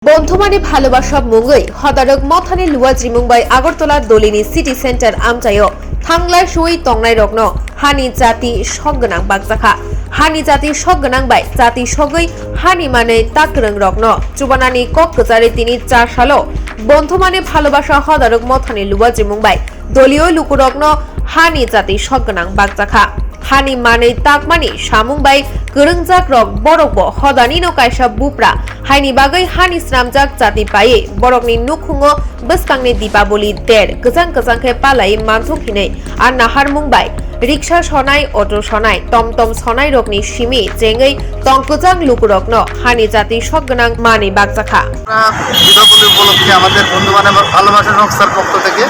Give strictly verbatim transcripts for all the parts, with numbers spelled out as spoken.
Bondhumani bhalobasa mungwi Hodarok Mothani Luwajimung bai Agartala Dolini City Center amchaio thanglai suwi tongnairokno hani jati sok gwnang bakjakha. Hani jati sok gwnang bai jati sogwi hani manwi tak kwrwngrokno chubanani kok kwcharwi tini char salo Bondhumani bhalobasa Hodarok Mothani Luwajimung bai doliyo lukurokno hani jati sok gwnang bakjakha. Hani manwi takmani samung bai kwrwngjak rok borok bo hodani no kaisa bupra haini bagwi hani snamjak jati paiwi borokni nukhungo bwskangni Dipaboli der kwchang kwchang khe palai manthok hinwi a naharmung bai riksa sonai, auto sonai, tomtom sonai rokni simi chengwi tong kwchang lukurokno hani jati sok gwnang manwi bakjakha. আমরা দীপাবলি উপলক্ষে আমাদের বন্ধু মানে ভালোবাসা সংস্থার পক্ষ থেকে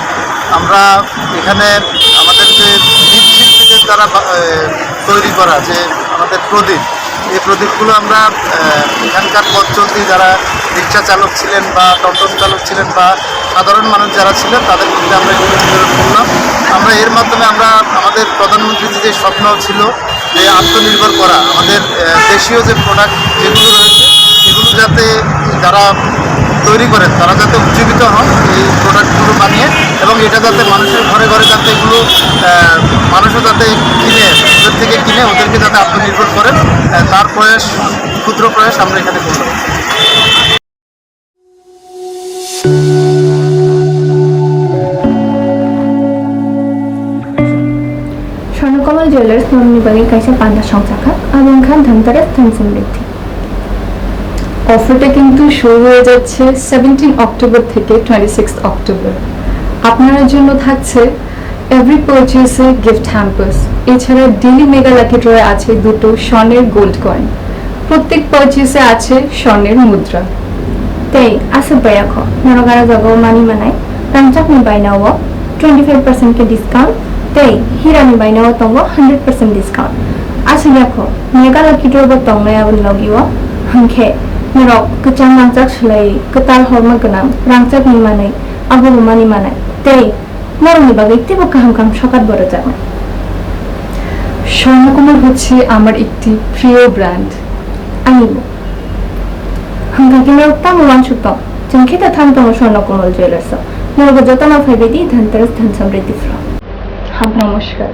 আমরা এখানে আমাদের যে মৃৎশিল্পীদের দ্বারা বা-, এ, তৈরি করা যে আমাদের প্রদীপ, এই প্রদীপগুলো আমরা, এ, এখানকার পথ চলতি যারা রিক্সা চালক ছিলেন বা টমটম চালক ছিলেন বা সাধারণ মানুষ যারা ছিলেন তাদের মধ্যে আমরা এগুলো বিতরণ করলাম। আমরা এর মাধ্যমে আমরা আমাদের প্রধানমন্ত্রীর যে স্বপ্ন ছিল যে আত্মনির্ভর করা, আমাদের, আহ, দেশীয় যে প্রোডাক্ট যেগুলো রয়েছে সেগুলো যাতে যারা তৈরি করেন তারা যাতে উজ্জীবিত হন এই প্রোডাক্টগুলো বানিয়ে, এবং এটা যাতে মানুষের ঘরে ঘরে যাতে এগুলো, আহ, মানুষও যাতে কিনে, ওদের থেকে কিনে ওদেরকে যাতে আত্মনির্ভর করেন, আহ, তার প্রয়াস, ক্ষুদ্র প্রয়াস আমরা এখানে করলাম। Swarnakomal Jewellers norokni bagwi kaisa panda songchakha, abo wngkha Dhanteras Dhan Samriddhi. অফারটা কিন্তু শুরু হয়ে যাচ্ছে সেভেন্টিন অক্টোবর থেকে টোয়েন্টি সিক্স অক্টোবর। আপনার জন্য থাকছে এভরি পারচেসে গিফট হ্যাম্পার্স, এছাড়া ডেইলি মেগা লাকি ড্রয়ে আছে দুটো স্বর্ণের গোল্ড কয়েন, প্রত্যেক পারচেসে আছে স্বর্ণের মুদ্রা। Tei aswk bai ya kho, norok aro jagao mani manai, rangchakni bainao twenty five percent khe discount, tei hirani bainao tongo hundred percent discount. Aswk ya kho, mega lucky draw bo tongnai aboni logio, hwnkhe norok kwchang rangchak swlaiwi kwtal horma gwnang rangchakni manwi, abobo mani manai, tei norokni bagwi teibo kaham kaham sokat bo rwjaknai. Swarnakamal হচ্ছে আমার একটি প্রিয় brand. Ani bo. Hwnkha khe norok tamo uansuk tong? Chwng khe ta thang tongo Swarnakomal Jewellers o. Norok jotono phaibai di Dhanteras Dhan Samriddhi Pro. Namaskar.